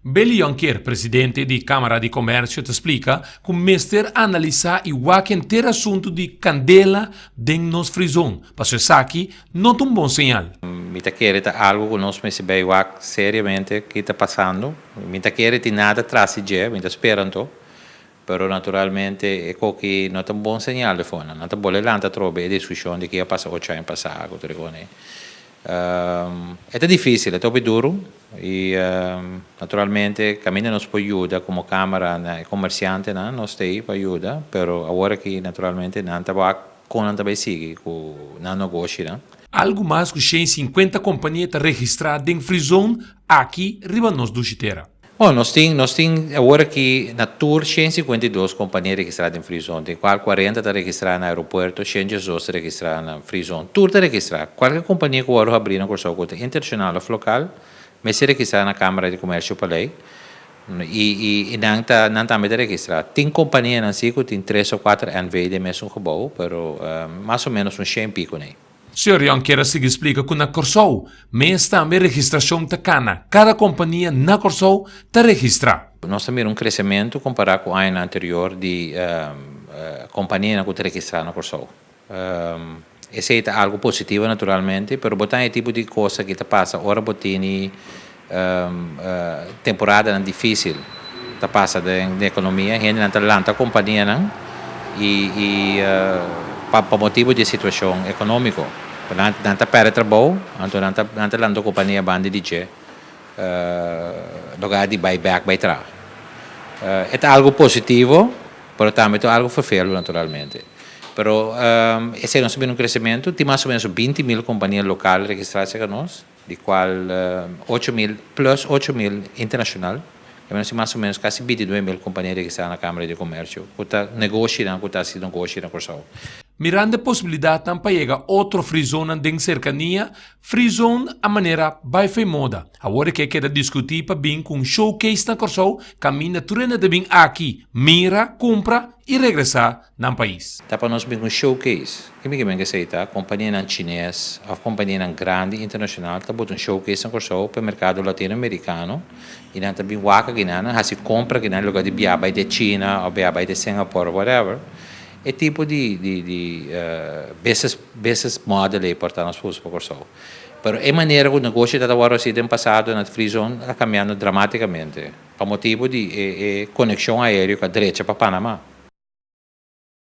Billy Jonker, presidente di Kámara di Komèrsio, ta splika ku mester analisá i wak henter asuntu di kandela den nos free zone, pasobra esaki no ta un bon señal. Mi ta kere ta algu ku nos mester bai wak seriamente ki ta pasando. Mi ta kere tin nada tras di dje, mi ta spera anto. Pero naturalmente e koki no ta un bon señal di fonan. Nan ta bole lanta atrobe e diskushon di ki a pasa 8 aña pasá ku tur e kos. E ta difísil, e ta hopi duru i naturalmente kaminda nos por yuda komo Kámara na e komersiantenan, nos ta ei pa yuda, pero awor aki naturalmente nan ta wak kon nan ta bai sigui ku nan negoshinan. Algu mas ku 150 kompania ta registrá den Free Zone aki riba nos dushi tera. Bon, nos tin awor aki na tur 152 kompania registrá den Free Zone, den kual 40 ta registrá na aeropuerto, 112 ta registrá na Free Zone. Tur ta registrá. Kualke kompania ku awor habri na Kòrsou, ku internashonal òf lokal, mester registrá na Kámara di Komèrsio pa lei. I nan tambe ta registrá. Tin kompanianan si ku tin 3 òf 4 NV den mesun gebouw, pero mas o ménos un 100 piku nee. Sr. Jonker a sigui splika ku na Kòrsou mes tambe registrashon ta kana. Kada kompania na Kòrsou ta registrá. Nos tambe un kresementu kompará ku aña anterior di kompania ku ta registrá na Kòrsou. Esei ta algu positivo naturalmente, pero bo tin e tipo di kos ku ta pasa ora bo tin temporada difísil, ta pasa den ekonomia, hende ta lanta kompanianan i pa motibu di situashon ekonómiko. Nan ta pèrdè trabou, anto nan ta lanta kompania banda di dje, lugá di bai bèk bai traha. E algu positivo, pero tambe ta algu ferfelu naturalmente. Pero esei nos tin un kresementu, tin mas o ménos 20 mil kompania lokal registrá ku nos, di kual 8 mil plus 8 mil internashonal, ku mas o ménos kasi 22 mil kompania registrá na Kámara di Komèrsio, ku ta negoshinan, ku ta hasi negoshi na Kòrsou. Mirando posibilidatnan pa yega otro free zone den serkania, free zone a manera bai fo'i moda. Awor ku keda diskutí pa bin ku un showcase na Kòrsou, kaminda tur hende ta bin aki, mira, kumpra i regresá na pais. Ta pa nos bin un showcase. Ku mi ke men ta kompanianan chines òf kompanianan grandi internashonal ta bota un showcase na Kòrsou pa merkado latinoamerikano i nan ta bin wak akinan, hasi kompra akinan lugá di biaha bai di China òf biaha bai di Singapore, whatever. E tipo di business model ei por ta nos pa Kòrsou. Pero e manera ku e negoshi tabata awor asina den pasado na free zone ta kambiando dramátikamente. Pa motibu di e konekshon aéreo ku a drecha pa Panama.